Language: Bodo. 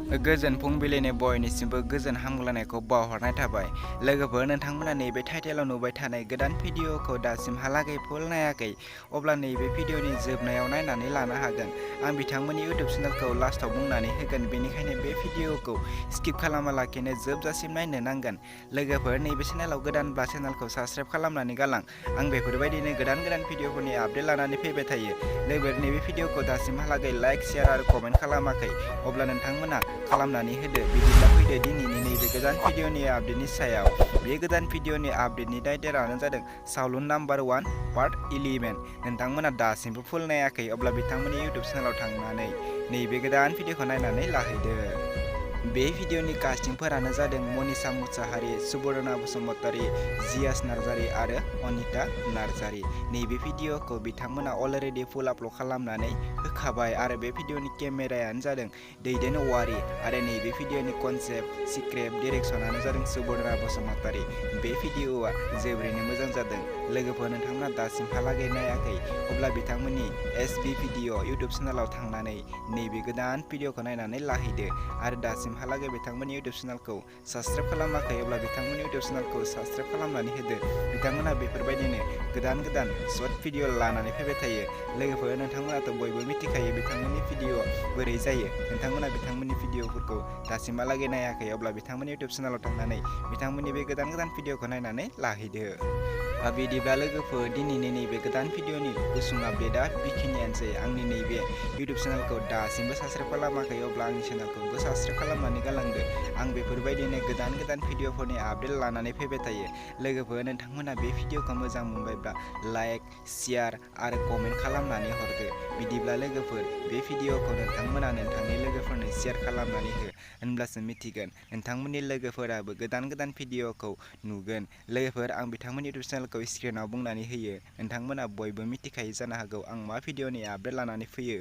गोजोन फुंबिलिनि बयनिसिमबो गोजोन हामलायनायखौ बावहरनाय थाबाय। लोगोफोर, नोंथांमोना नैबे टाइटेलाव नुबाय थानाय गोदान भिडिअखौ दासिमहालागै फुल नायाखै, अब्ला नैबे भिडिअनि जोबनायाव नायनानै लानो हागोन। आं बिथांमोननि इउटुब चेनेलखौ लास्टआव बुंनानै होगोन, बेनिखायनो बे भिडिअखौ स्किप खालामालाखिनो जोबजासिम नायनो नांगोन। लोगोफोर, नैबे चेनेलाव गोदानब्ला चेनेलखौ साबस्क्राइब खालामनानै गालां। आं बेफोरबायदिनो गोदान भिडिअफोरनि आपडेट लानानै फैबाय थायो। लोगोफोर, नैबे भिडिअखौ दासिमहालागै लाइक, शेयार आरो कमेन्ट खालामाखै, अब्ला नोंथांमोना खालामनानै होदो। बिदिब्ला फैदो दिनैनि नैबे गोदान भिडिअनि आपडेटनि सायाव। बे गोदान भिडिअनि आपडेटनि टाइटेलानो जादों सावलुन नाम्बार 1 पार्ट 11। नोंथांमोना दासिमबो फुल नायाखै, अब्ला बिथांमोननि इउटुब चेनेलाव थांनानै नैबे गोदान भिडिअखौ नायनानै लाहैदो। बे भिडिअनि कास्टिंफोरानो जादों मनीषा मुसाहारि, सुबर्णा बसुमतारी, जियास नार्जारी आरो अनिता नार्जारी। नैबे भिडिअखौ बिथांमोना अलरेडि फुल आपल'ड खालामनानै होखाबाय आरो बे भिडिअनि केमेरायानो जादों दैदेन औवारी आरो नैबे भिडिअनि कनसेप्ट, स्क्रिप्ट, डिरेक्शनानो जादों सुबर्णा बसुमतारी। बे भिडिअआ जोबोरैनो मोजां जादों। लोगोफोर, नोंथांमोना दासिमहालागै नायाखै, अब्ला बिथांमोननि एसबि भिडिअ इउटुब चेनेलाव थांनानै नैबे गोदान भिडिअखौ नायनानै लाहैदो आरो दासिमहालागै बिथांमोननि इउटुब चेनेलखौ साबस्क्राइब खालामाखै, अब्ला बिथांमोननि इउटुब चेनेलखौ साबस्क्राइब खालामनानै होदो। बिथांमोना बेफोरबायदिनो गोदान सर्ट भिडिअ लानानै फैबाय थायो। लोगोफोर, नोंथांमोनाथ' बयबो मिथिखायो बिथांमोननि भिडिअ बोरै जायो। नोंथांमोना बिथांमोननि भिडिअफोरखौ दासिमहालागै नायाखै, अब्ला बिथांमोननि इउटुब चेनेलाव थांनानै बिथांमोननि बे गोदान भिडिअखौ नायनानै लाहैदो। बिदिब्ला लोगोफोर, दिनैनि नैबे गोदान भिडिअनि गुसुं आपडेटआ बेखिनियानोसै। आंनि नैबे इउटुब चेनेलखौ दासिमबो साबस्क्राइब खालामाखै, अब्ला आंनि चेनेलखौबो साबस्क्राइब खालामनानै गालांदो। आं बेफोरबायदिनो गोदान भिडिअफोरनि आपडेट लानानै फैबाय थायो। लोगोफोर, नोंथांमोना बे भिडिअखौ मोजां मोनबायब्ला लाइक, शेयार आरो कमेन्ट खालामनानै हरदो। बिदिब्ला लोगोफोर, बे भिडिअखौ नोंथांमोना नोंथांनि लोगोफोरनो शेयार खालामनानै हो, होनब्लासो मिथिगोन नोंथांमोननि लोगोफोराबो गोदान भिडिअखौ नुगोन। लोगोफोर, आं बिथांमोननि इउटुब चेनेलखौ स्क्रिनाव बुंनानै होयो। नोंथांमोना बयबो मिथिखायो जानो हागौ आं मा भिडिअनि आपडेट लानानै फैयो।